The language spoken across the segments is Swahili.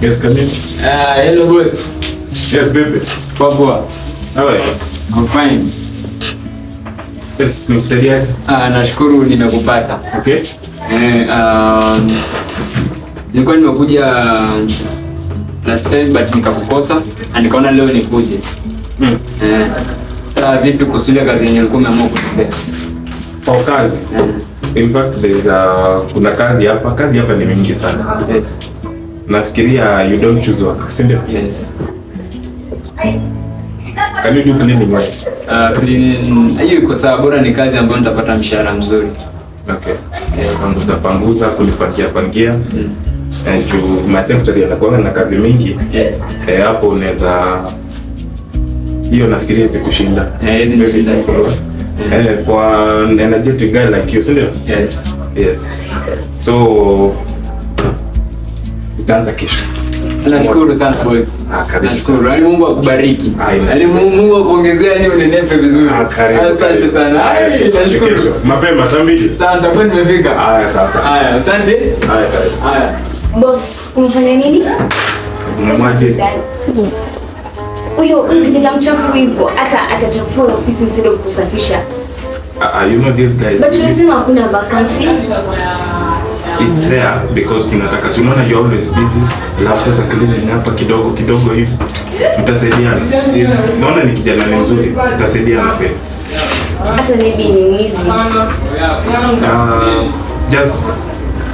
Yes, come in. Hello boss. Yes, baby. Poa poa. How are you? I'm fine. Yes, nikusaidiaje? Nashukuru nimekupata. Okay. Nilikuwa nimekuja last time but nikakukosa na nikaona leo nikuje. Sasa vipi kuhusu ile kazi yenye ulikuwa umeamua kunipea? Oh, kazi. In fact, there is a, kuna kazi hapa. Kazi hapa ni mingi sana. Nafikiria you don't choose work, si ndio? Yes. Can you do cleaning work? Cleaning hiyo iko sawa, bora ni kazi ambayo nitapata mshahara mzuri. Okay. Yes. Panguza panguza, kulipangia pangia. Eh, juu my secretary anakuanga na kazi mingi. Eh, hapo unaweza, hiyo nafikiria zikushinda. Eh, hizi Very nishinda. simple. Eh, for an energetic guy like you, si ndio? Yes. Yes. So utaanza kesho. Nashukuru sana boss. Ah, karibu. Nashukuru. Yaani Mungu akubariki. Ah, ina Yaani shida. Mungu akuongezea, yaani unenepe vizuri. Ah, karibu. Asante karibu. sana. Haya, Ai, nashukuru. kesho. Mapema saa 2. Sawa, nitakuwa nimefika. Haya, sawa sawa. Haya, asante. Haya, karibu. Haya. Boss, umefanya nini? Umemwajiri. Huyo huyo kijana mchafu hivyo hata atachafua ofisi instead of kusafisha. Ah, ah, you know these guys. But tulisema hakuna vacancy. It's there because tunataka, si unaona you're always busy. Alafu sasa cleaning hapa kidogo kidogo hivi. Mtasaidiana. Naona ni kijana ni mzuri. Mtasaidiana pia. Hata maybe ni mwizi.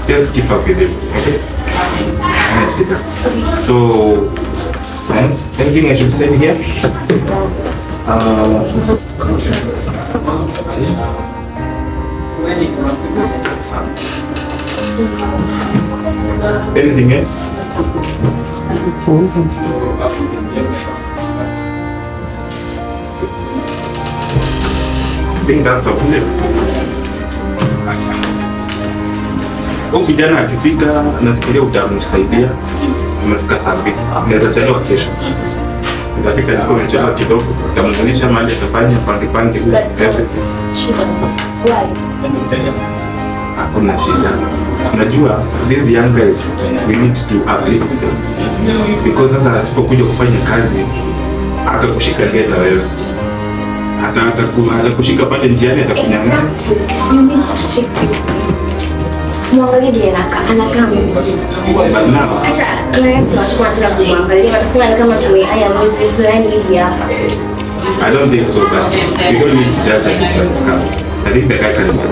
Just keep up with him, okay? Haina shida. So, anything I should send here? Anything else? I think that's all. Huyu kijana akifika, nafikiria utamsaidia. Umefika saa 2, naweza chelewa kesho. Nitafika niko nimechelewa kidogo, nitamuonyesha mahali atafanya pange pange huko everything. Sure. Why? Hakuna shida. Unajua these young guys, we need to uplift them because sasa asipokuja kufanya kazi atakushika ngeta wewe, hata atakushika pale njiani, atakunyang'anya. Exactly. You need to check this place. Mwangalie vile anakaa, anakaa mwizi. But now Hata clients watakuwa wanataka kumwangalia, watakuwa ni kama tumehire mwizi fulani hivi hapa. I don't think so, but we don't need to judge a book by its cover. I think the guy can do a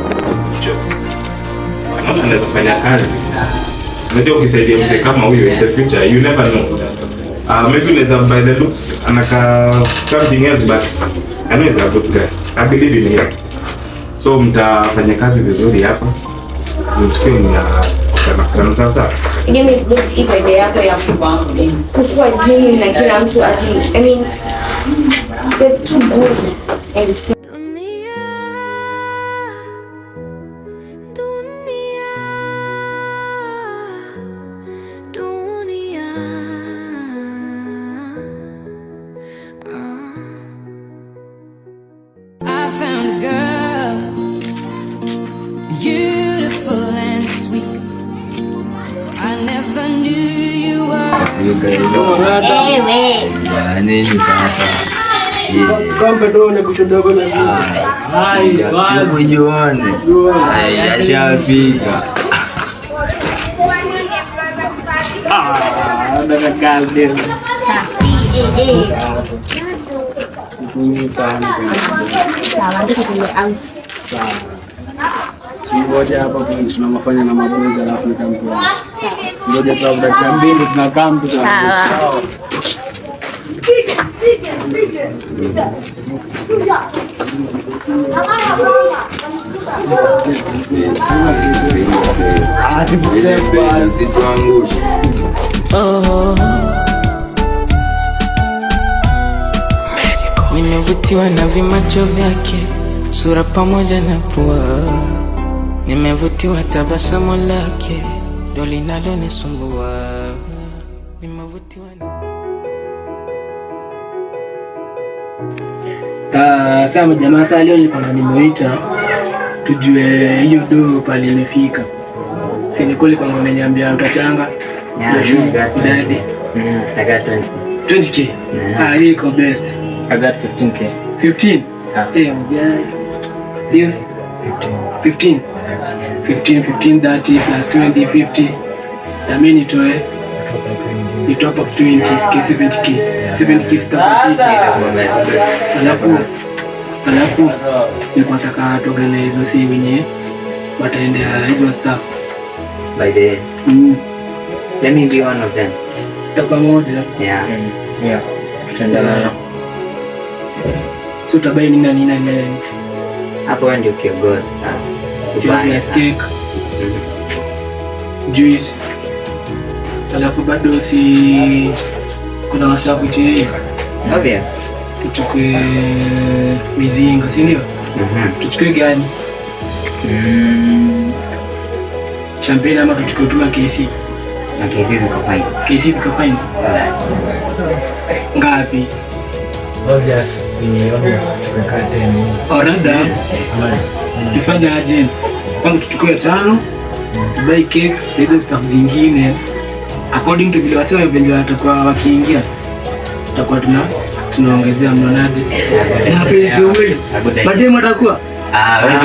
job. Naona anaweza fanya kazi. Unajua ukisaidia mzee kama huyo in the future, you never know. Maybe unaweza by the looks anakaa something else, but I know he's a good guy. I believe in him. So mtafanya kazi vizuri hapa. Msikie mna kusana sasa. Tegemea boss, hii tabia yako ya kukuwa genuine na kila mtu ati, I mean, you're too good and it's Dunia, dunia, dunia. Ah. I found a girl, beautiful and sweet. I never knew you were. Ya nini sasa? Sikujuane. Ashafika. Ngoja hapa tunamafanya na maboys alafu nikamkuona. Ngoja tu hapo dakika 2 tunakaa mtu. Sawa. Ile usituangushe. Oh. Nimevutiwa na vimacho vyake, sura pamoja na pua. Nimevutiwa tabasamu lake, ndo linalonisumbua. Nimevutiwa na Ah, sawa jamaa, sasa leo nilikuwa na nimeita tujue hiyo do pale imefika. Si ni kweli kwamba umeniambia utachanga Yeah, Sure. I got Daddy. 20K. I got 20K. 20K. Yeah. Ah, hii iko best. I got 15K. 15. Yeah. Eh, yeah. Hiyo 15. 15 15 30 plus 20 50. Na mimi nitoe ni top up 20K, 70K. 70K sitakuwa fiti. Itakuwa best, best. Alafu nilikuwa nataka tuorganize hizo si wenye wataendea hizo stuff. By the way, let me be one of them. Itakuwa moja. Yeah. Yeah. Tutaenda nayo. So utabuy nini na nini na nini? Hapo wewe ndio kiongozi sasa. Si Ubuy obvious sasa. cake, juice. Alafu bado si kuna wasaa kuchei Obvious. Tuchukue mizinga, si ndio? Mhm. Tuchukue gani? Champagne ama tuchukue tu KC? Okay, hivi ziko fine. KC ziko fine. Yeah. Ngapi? Obvious, si obvious tumekaa 10. Or rather tufanye aje? Kwanza tuchukue tano, tubuy cake na hizo stuff zingine according to vile wasema vile watakuwa wakiingia, tutakuwa tunaongezea. Mnaonaje? Na by the way, A good idea. mademu atakuwa Ah, wewe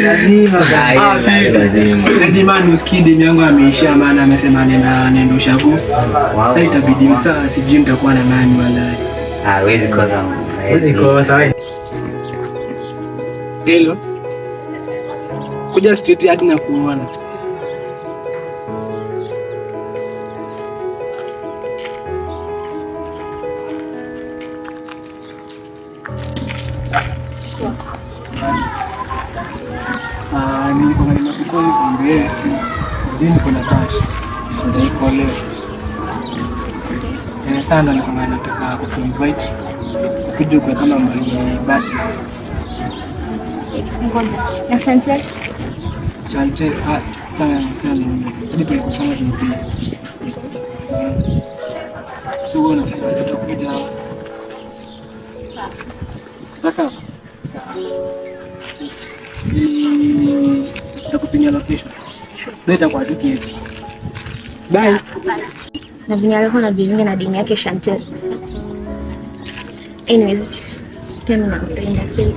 Lazima. Ah, Lazima. Hadi man usikii demu yangu ameisha, maana amesema anaenda ushago. Wow. Sasa itabidi msaa, sijui nitakuwa na nani walai. Ah, huwezi kosa. Huwezi kosa wewe. Hello. Kuja street hadi na kuona. Ah, nilikuwa nimekuwa nikwambie ndio niko na cash. Nitaikuolewa. Eh, sana nilikuwa nataka kukuinvite kuja kwa kama my birthday. Ngoja. Na Chantel? Chantel, ah, chana chana. Hadi tulikosana tunakuja. So wewe unasema tutakuja. Kaka. Nitakupigia location. Ndio itakuwa tu kitu. Bye. Na venye alikuwa anajiringa na demu yake Chantel. Anyways, pia mimi nampenda, so tu.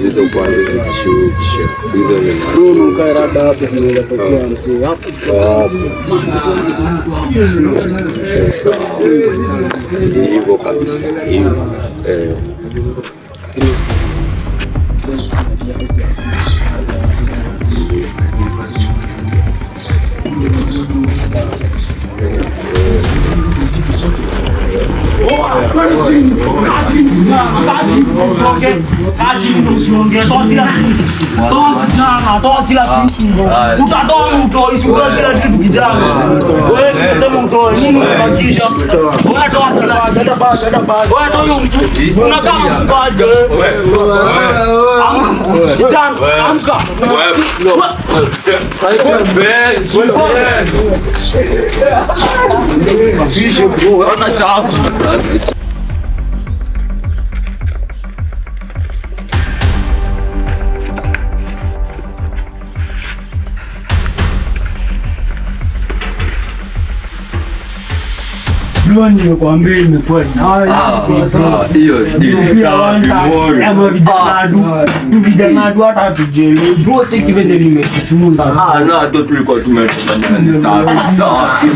Hizo kwanza nikishukisha. Hizo ni Wapi? Sawa. Hivyo kabisa. Hivyo. Eh. Usiongee, toa kila kitu. Toa kijana, toa kila kitu. Utatoa utoe, utoe kila kitu kijana. Wewe nimesema utoe, nini unabakisha? Wewe toa kila kitu. Wewe toa hiyo mtu. Unakaa mfuko wewe? Amka. Kijana, amka. Safishe bro, hata chafu. Bro, nimekuambia imekuwa Sawa, sawa. Hiyo deal safi moyo. Ama vijana tu vijana tu hata tujele. Bro, cheki venye nimekichunga. Ah, na ndo tulikuwa tumefanya ni safi safi.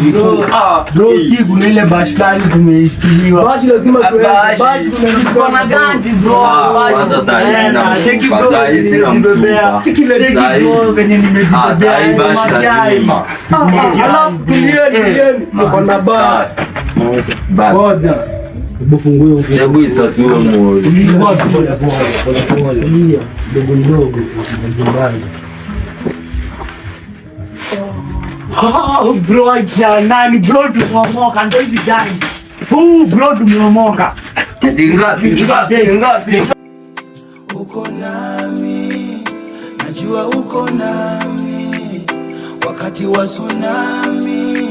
Ah, Bro, sikii kuna ile bash fulani tumeishikiliwa. Bashi lazima tuende. Bashi. Bashi tuko na ganji bro. Ah, Bashi kwanza saa hii sina tunaenda. Cheki mfupa, bro, saa hii sina nimejibebea. mfupa. Cheki Saa hii- bro venye Ah, saa hii nimejibebea. bashi Mayai. lazima. Ah, alafu tulieni, tulieni. Niko na bag. Safi. Bag. Moja. Hebu isasue moyo. Pole pole. Mdogo mdogo. Oh, bro, nani bro tumeomoka ndio hizi gani? Huu bro tumeomoka. Ngapi? Uko nami, najua uko nami wakati wa tsunami.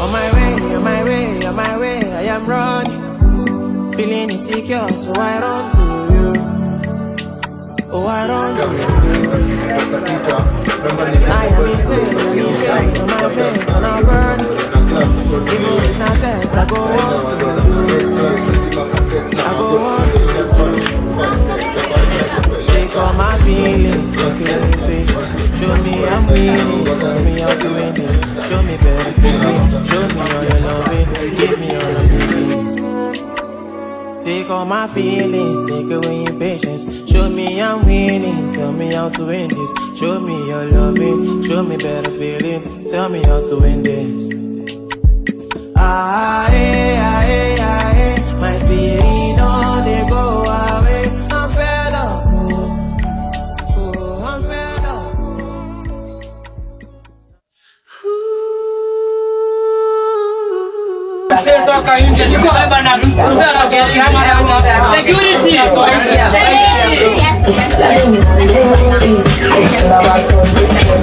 On my way, on my way, on my way, I am running. Feeling insecure, so I run to you. Oh, I run to you. I am insane, I'm in pain, on my face, and I'm burning. Even if not test, I go on to do. I go on to do. Take all my feelings, take it away. Show me I'm winning, tell me how to win this. Show me better feeling, show me all your loving, give me all I'm needing. Take all my feelings, take away impatience. Show me I'm winning, tell me how to win this. Show me your loving, show me better feeling, tell me how to win this. Ah, eh, ah, eh, ah, eh. My spirit don't they go away. I'm fed up, oh, oh, I'm fed up. Toka nje niko hapa na security.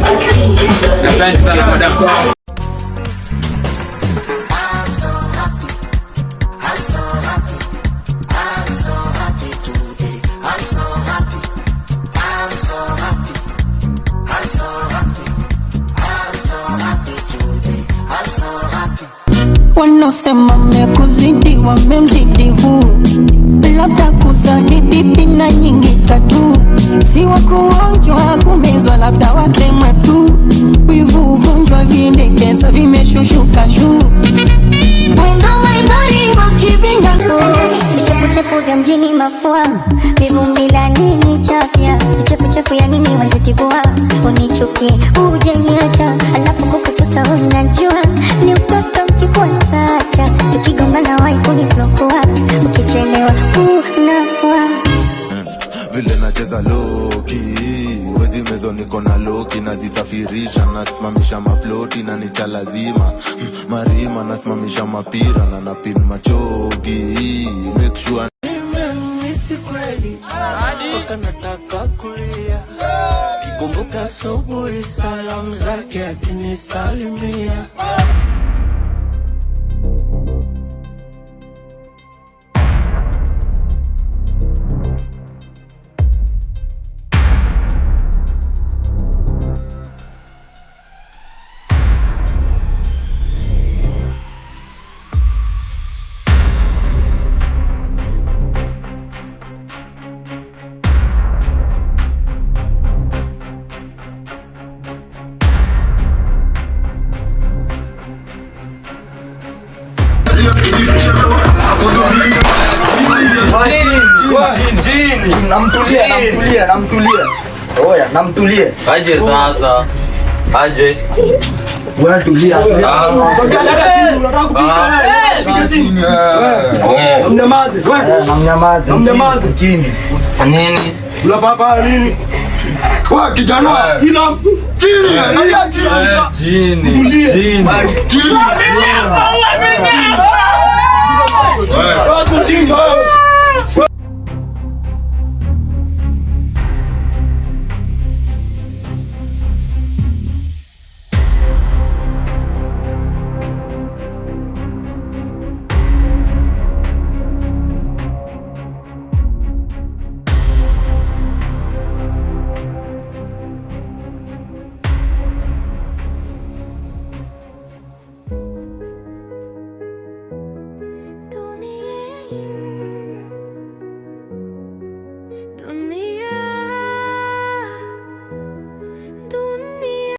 Asante sana madam. I'm so happy, I'm so happy, I'm so happy today. I'm so happy, I'm so happy, I'm so happy, I'm so happy today. I'm so happy. Wanaosema mekuzidi wamemzidi huu, labda kuzani bibi na nyingi tatu, si wa kuonjwa kumezwa, labda watemwe tu, wivu ugonjwa vindekeza vimeshushuka juu, wendo maibari wakibinga Vichefuchefu vya mjini mafua, vivumbi la nini chafya, vichefuchefu ya nini wajitibua, unichuki uje niacha, alafu kukususa unajua ni utoto ukikuacha, tukigombana wahi kuniblokoa, ukichelewa unafua. Vile nacheza loki wezi mezo niko na loki nazisafirisha nasimamisha maploti na nicha lazima marima nasimamisha mapira na napin machogi make sure Nimemisi kweli mpaka nataka kulia, kikumbuka asubuhi salamu zake akinisalimia. Namtulia. Oya, namtulie. Aje sasa. Aje. Wewe tulia. Mnyamaze, wewe. Mnyamaze. Mnyamaze. Chini. Nini? Unapapa nini? Wewe kijana. Kila chini. Chini. Chini. Chini. Chini.